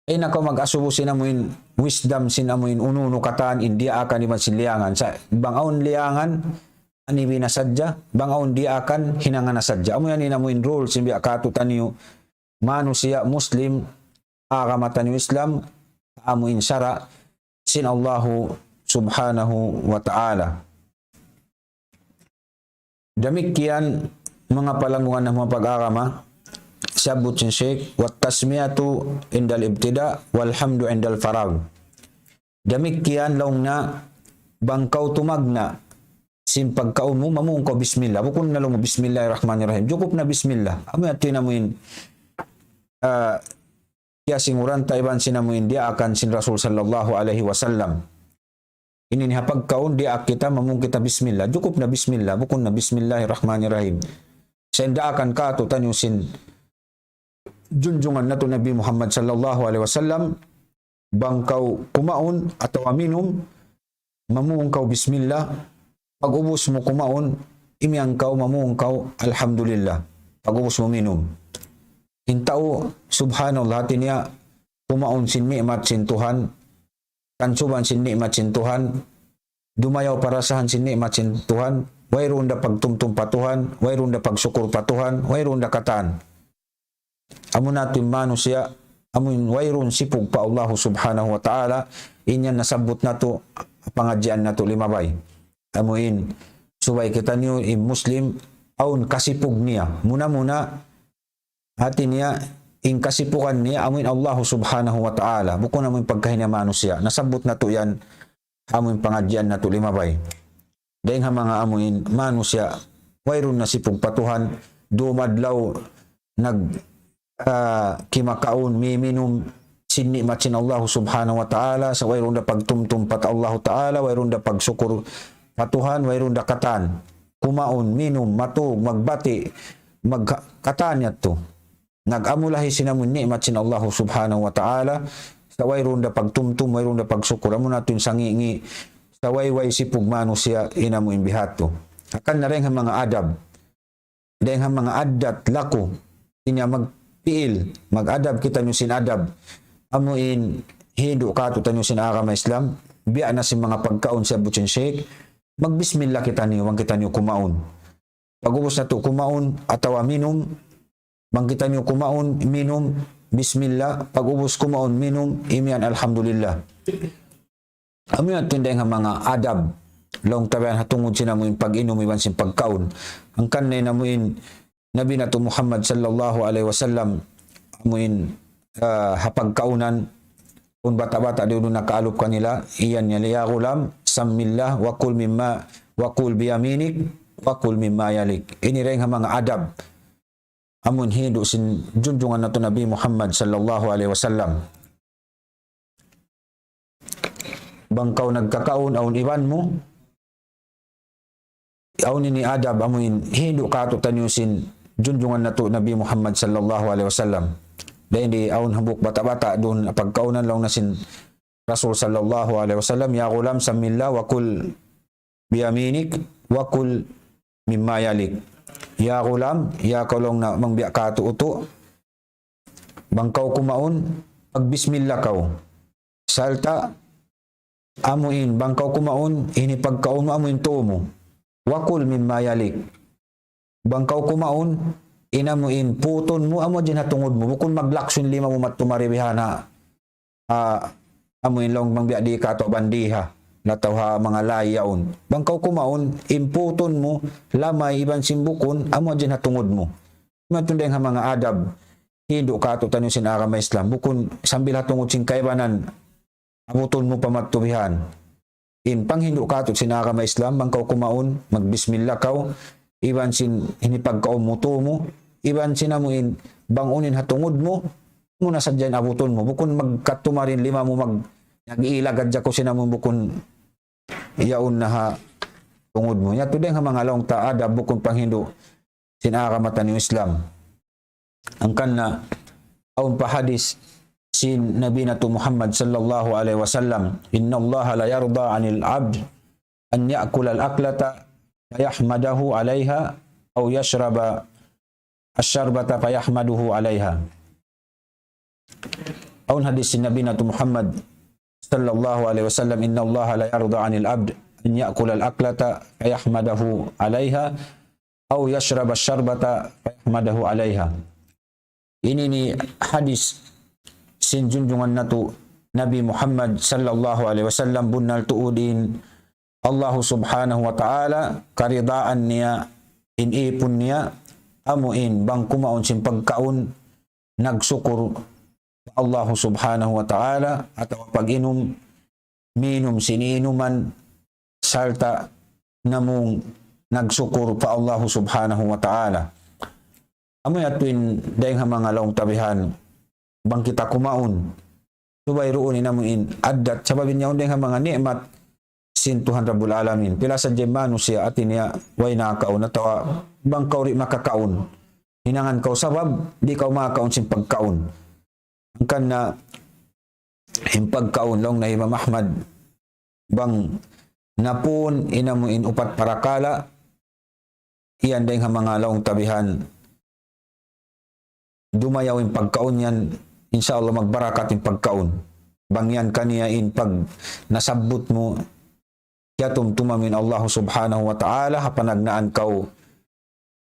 Ay na kaw mag-asubu sin amuin wisdom sin amuin unu-unu katan in diyaakan iban sin liyangan. Sa' bang awn liyangan, anibi na sadja, bang awn diyaakan, hinanga na sadja. Amu yan in amuin rule sin biya' kātu'niyu manusiya' Muslim, agama taniyu Islam, amuin sara' sin Allahu Subhanahu wa Ta'ala. Damikkiyan, manga palanggungan namu' pag-agama, siyabbut sin Sheikh, والتسمية عند الابتداء والحمد عند الفراغ. Damikkiyan laung niya, bang kaw tumagna' sin pagkaun mu, mamung kaw bismillah. Bukun na laung mu bismillahirrahmanirrahim. Jukup na bismillah. Amu yadtu in amuin, ah, kiyasinguran ta iban sin amuin diyaakan sin Rasul sallallahu alayhi wasallam. Ini in ha pagkaun diyaak kita, mamung kita bismillah. Jukup na bismillah, bukun na bismillahirrahmanirrahim. Sa' in diyaakan kātu'niyu sin junjungan natu' Nabi Muhammad sallallahu alayhi wasallam, bang kaw kumaun atawa minum, mamung kaw bismillah, pag-ubus mu kumaun, imiyan kaw, mamung kaw, alhamdulillah. Pag-ubus mu minum. In tau, subhanallah, hati niya, kumaun sin ni'mat sin Tuhan, kansuban sin ni'mat sin Tuhan, dumayaw parasahan sin ni'mat sin Tuhan, wayruun da pagtumtum pa Tuhan, wayruun da pagsukur pa Tuhan, wayruun da katan. Amu na tuud in manusiya', amu in wayruun sipug pa Allahu Subhanahu wa Ta'ala, in yan nasabbut natu', pangadjian natu' limabay. Amu in, subay kitaniyu in Muslim, awn kasipug niya. Muna-muna, hati niya, in kasipugan niya, amu in Allahu Subhanahu wa Ta'ala. Bukun amu in pagkahi niya manusiya'. Nasabbut natu' yan, amu in pangadjian natu' limabay. Dayng ha manga amu in manusiya', wayruun na sipug pa Tuhan, dum adlaw nag, ah, kimakaun, miminum, sin ni'mat sin Allah Subhanahu wa Ta'ala, sa' wayruun da pagtumtum pa Allah Ta'ala, wayruun da pagsukur pa Tuhan, wayruun da katan. Kumaun, minum, matug, magbati', mag-, katan yadtu. Nag-amulahi sin amun ni'mat sin Allahu Subhanahu wa Ta'ala, sa' wayruun da pagtumtum, wayruun da pagsukur, amu na tuud in sangi'-ngi', sa' way-way sipug manusiya' in amu in bihadtu. Hangkan na dayng ha manga adab, dayng ha manga addat laku, in yan magpiil, mag-adab kitaniyu sin adab, amu in hindu' kātu'niyu sin agama Islam, biya' na sin manga pagkaun siyabbut sin Sheikh, magbismillah kitaniyu, bang kitaniyu kumaun. Pag-ubus natu' kumaun, atawa minum, bang kitaniyu kumaun, minum, bismillah, pag-ubus kumaun, minum, imiyan alhamdulillah. Amu yan tuud in dayng ha manga adab, laung ta bihan ha tungud sin amu in pag-inum iban sin pagkaun. Hangkan na in amu in Nabi natu' Muhammad sallallahu alayhi wasallam, amu in, ah, ha pagkaunan, awn bata'-bata' duun nakaalup kanila, iyan niya, "Ya ghulam, sammillah, wa kul mimma, wa kul biyaminik, wa kul mimma yalik." Ini dayng ha manga adab. Amu in hindu' sin junjungan natu' Nabi Muhammad sallallahu alayhi wasallam. Bang kaw nagkakaun, awn iban mu, awn ini adab amu in hindu' kātu'niyu sin junjungan natu' Nabi Muhammad sallallahu alayhi wasallam. Dayn di awn hambuuk bata'-bata' duun pagkaunan laung na sin Rasul sallallahu alayhi wasallam, "Ya ghulam, samillah wa kul biyaminik wa kul mimma yalik." Ya ghulam, ya kaw laung na mangbiya' kātu'tu', bang kaw kumaun, magbismillah kaw. Sarta' amu in, bang kaw kumaun, in hipagkaun mu amu in tuu mu. Wa kul mimma yalik. Bang kaw kumaun, in amu in putun mu, amu hadja in ha tungud mu. Bukun maglaksu in lima mu madtu mari bihan ha, ah, amu in laung mangbiya' di kātu' bandiha, atawa ha manga lay yaun. Bang kaw kumaun, in putun mu, lamay iban sin bukun, amu hadja in ha tungud mu. Matundeng ha manga adab hindu' kātu'niyu sin agama Islam. Bukun sambil ha tungud sin kaibanan, abutun mu pa madtu bihan. In panghindu' kātu' sin agama Islam, bang kaw kumaun, magbismillah kaw, iban sin hinipagkaun mu tuu mu, iban sin amu in bang unu in ha tungud mu, amu na sadja in abutun mu. Bukun magkadtu mari in lima mu mag-, nag-iilag hadja kaw sin amu bukun yaun na ha tungud mu. Yadtu dayn ha manga laung ta adab bukun panghindu' sin agama taniyu Islam. Hangkan na awn pa hadis sin Nabi natu' Muhammad sallallahu alayhi wasallam, "Innallaha la yarda 'anil 'abd an ya'kula al-aklata fayahmadahu 'alayha aw yashraba ash-sharbata fayahmaduhu 'alayha." Awn hadis sin Nabi natu' Muhammad sallallahu alayhi wasallam, "Innallaha la yarda 'anil 'abd an ya'kula al-aklata fayahmadahu 'alayha aw yashraba ash-sharbata fayahmadahu 'alayha." Ini ini hadis sin junjungan natu' Nabi Muhammad sallallahu alayhi wasallam, bunnal tuud in Allahu subhanahu wa ta'ala, karidaan niya, in ipun niya, amu in bang kumaun sin pagkaun, nagsukur pa Allahu subhanahu wa ta'ala, atawa pag-inum, minum sin inuman, sarta' namung nagsukur pa Allahu subhanahu wa ta'ala. Amu yadtu in dayn ha manga laung ta bihan, bang kita kumaun, subay duun in amu in addat, sabab in yaun dayn ha manga ni'mat sin Tuhan Rabbul Alamin. Pila sadja in manusiya' hati niya way nakakaun, atawa bang kaw di' makakaun, hinangan kaw sabab, di' kaw makakaun sin pagkaun. Hangkan na in pagkaun, laung na Imam Ahmad, bang napun in amu in upat parakala', yan dayn ha manga laung ta bihan, dumayaw in pagkaun yan, insya Allah magbarakat in pagkaun. Bang yan kaniya in pag nasabbut mu, kiyatumtuma mu in Allah subhanahu wa ta'ala, ha panagnaan kaw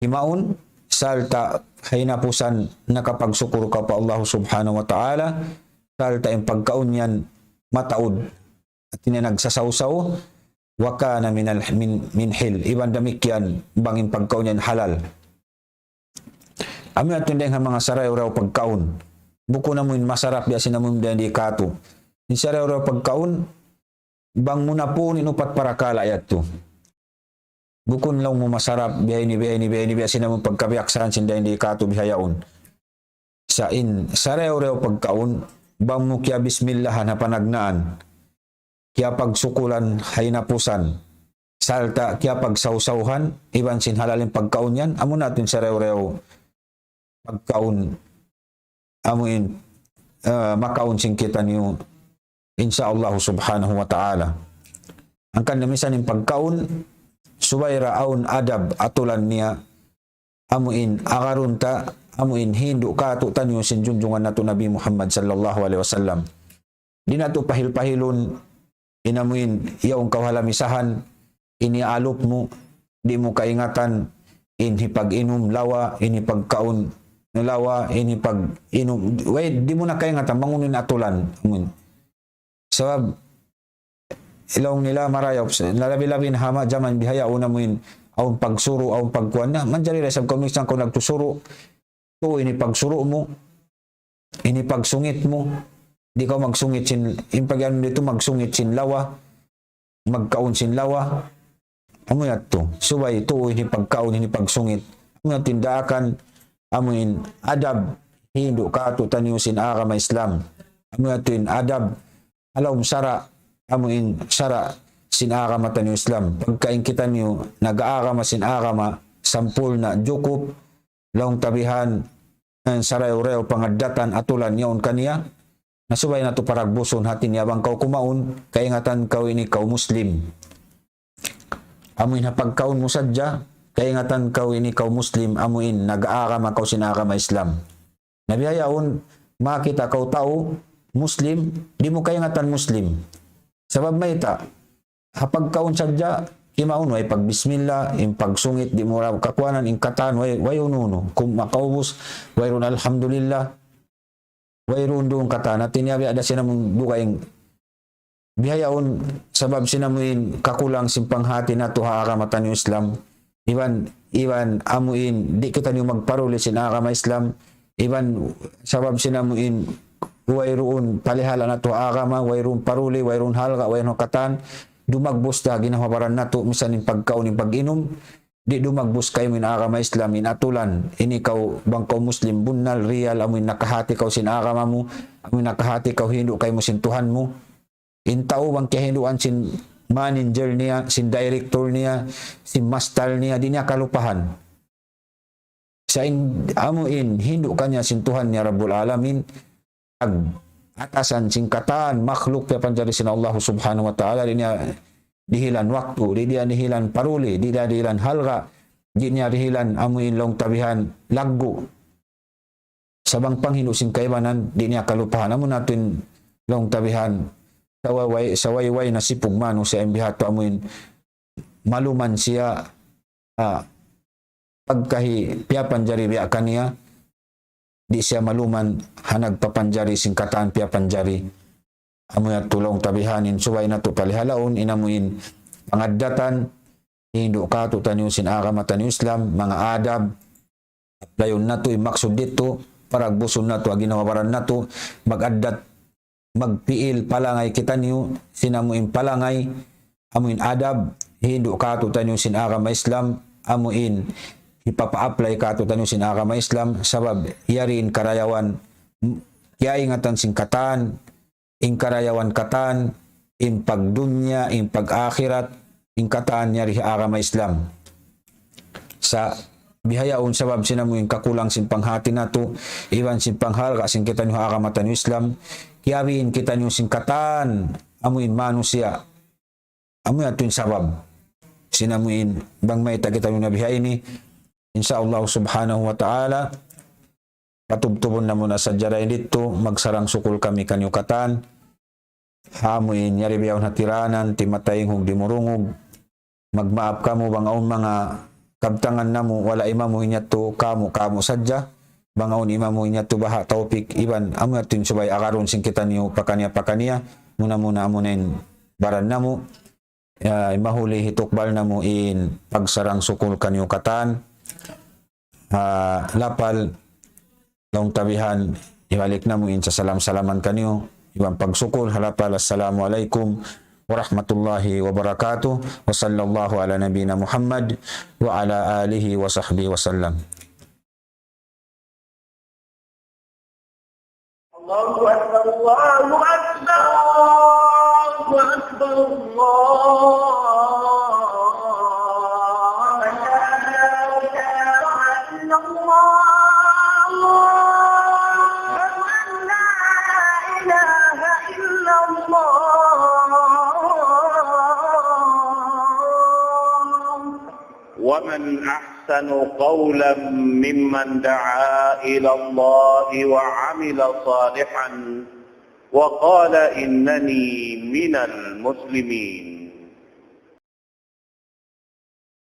himaun, sarta' ha hinapusan nakapagsukur kaw pa Allah subhanahu wa ta'ala, sarta' in pagkaun yan mataud, hati niya nagsasawsaw, wa kana minal, min, min hil, iban damikkiyan bang in pagkaun yan halal. Amu yadtu in dayn ha manga sarayaw-rayaw pagkaun. Bukun amu in masarap biya' sin amu in dayn di katu'. In sarayaw-rayaw pagkaun, bang mu napun in upat parakala' yadtu. Bukun laung mu masarap, biya' ini, biya' ini, biya' ini, biya' sin amu in pagkabiyaksahan sin dayn di katu' bihaun. Sa' in sarayaw-rayaw pagkaun, bang mu kiyabismillahan ha panagnaan, kiyapagsukulan ha hinapusan, sarta' kiyapagsawsawhan, iban sin halal in pagkaun yan, amu na yadtu in sarayaw-rayaw pagkaun, amu in, ah, makaun sin kitaniyu, insya Allah subhanahu wa ta'ala. Hangkan na misan in pagkaun, subay da awn adab atulan niya, amu in agarun ta, amu in hindu' katu'niyu sin junjungan natu' Nabi Muhammad sallallahu alayhi wasallam. Di' natu' pahil-pahilun, in amu in, yaun kaw ha lamisahan, in iyaalup mu, di' mu kaingatan, in hipag-inum lawa, in hipagkaun lawa, in hipag-inum, way, di' mu na kaingatan, bang unu in atulan, amu in. Sabab, laung nila marayaw, labi-labi na ha manga jaman bihaun amu in, awn pagsuru', awn pagkuan na, manjari da isab kaw minsan kaw nagsusuru', tuu in hipagsuru' mu, in hipagsungit mu, di' kaw magsungit sin, in pag-anu ditu magsungit sin lawa, magkaun sin lawa, amu yadtu, subay tuu in hipagkaun, in hipagsungit, amu yadtu in daakan, amu in adab, hindu' katu'niyu sin agama Islam, amu yadtu in adab, ha lawm sara', amu in sara' sin agama taniyu Islam. Pagka in kitaniyu nag-agama sin agama sampurna', jukup, laung ta bihan, in sarayaw-rayaw pangaddatan atulan yaun kaniya, na subay natu' paragbusun hati niya bang kaw kumaun, kaingatan kaw ini kaw Muslim. Amu in ha pagkaun mu sadja, kaingatan kaw ini kaw Muslim, amu in nag-agama kaw sin agama Islam. Na bihaun, makakita' kaw tau Muslim, di' mu kaingatan Muslim. Sabab mayta', ha pagkaun sadja, kimaun way pagbismillah, in pagsungit, di' mu ra kakuanan, in katan, way, way unu-unu. Kum makaubus, wayruun alhamdulillah, wayruun duun katan. Hati niya biya' da sin amun dugaing. Bihaun, sabab sin amu in kakulang sin panghati natu' ha agama taniyu Islam. Iban, iban amu in, di' kitaniyu magparuli sin agama Islam. Iban, sabab sin amu in, wayruun palihala natu' ha agama, wayruun paruli, wayruun halga', wayruun katan. Dumagbus da ginhawa-baran natu', misan in pagkaun, in pag-inum. Di' dumagbus kaymu in agama Islam, in atulan. Ini kaw, bang kaw Muslim, bunnal, real, amu in nakahati kaw sin agama mu, amu in nakahati kaw hindu' kaymu sin Tuhan mu. In tau bang kiyahinduan sin manager niya, sin director niya, sin master niya, di' niya kalupahan. Sa' in, amu in, hindu' kaniya sin Tuhan niya Rabbul Alamin, ag-, atasan sin katan, makhluk piyapanjari sin Allah Subhanahu wa Ta'ala, di' niya dihilan waktu, di' niya dihilan paruli, di' niya dihilan halga', di' niya dihilan amu in laung ta bihan laggu'. Sa' bang panghindu' sin kaibanan, di' niya kalupahan. Amu na tuud in laung ta bihan, sawayway, sawayway na sipug manusiya' in biha'tu amu in maluman siya, ah, pagkahi piyapanjari biya' kaniya, di' siya maluman ha nagpapanjari sin katan piyapanjari. Amu yadtu laung ta bihan in subay natu' palihalaun, in amu in pangaddatan, hindu' katu' taniyu sin agama taniyu Islam, manga adab, aplayun natu' in maksud ditu, paragbusun natu' ha ginhawa-baran natu', mag-addat, magpiil palangay kitaniyu, sin amu in palangay, amu in adab, hindu' katu' taniyu sin agama Islam, amu in hipapa-apply katu' taniyu sin agama Islam, sabab yari in karayawan, kiyaingatan sin katan, in karayawan katan, in pagdunya, in pag-akhirat, in katan yari ha agama Islam. Sa' bihaun sabab sin amu in kakulang sin panghati natu', iban sin panghalga' sin kitaniyu ha agama taniyu Islam, kiyabiin kitaniyu sin katan, amu in manusiya'. Amu yadtu in sabab. Sin amu in bang mayta' kitaniyu na biha ini, insya Allah Subhanahu wa Ta'ala, patubtubun namu' na sadja dayn ditu, magsarang-sukul kami kaniyu katan. Ha amu in yari bihaun hatiranan, timataynghug dimurungug. Magmaap kamu bang awn manga kabtangan namu', wala' imamu in yadtu, kamu, kamu sadja. Bang awn imamu in yadtu baha' tawpik, iban amu yadtu in subay agarun sin kitaniyu pakaniya-pakaniya. Muna-muna amu na in baran namu'. Ya, mahuli hitukbal namu' in pagsarang-sukul kaniyu katan. Ah, lapal, laung ta bihan, hibalik namu' in sasalam-salaman kaniyu, iban pagsukul, ha lapal, Assalamu alaykum warahmatullahi wabarakatuh. Wa sallallahu ala nabiyyina Muhammad wa ala alihi wa sahbihi wa sallam. الله أكبر، الله أكبر، الله أكبر، الله أكبر. أشهد أن لا إله إلا الله. أشهد أن لا إله إلا الله. ومن أحسن قولا ممن دعا إلى الله وعمل صالحا وقال إنني من المسلمين.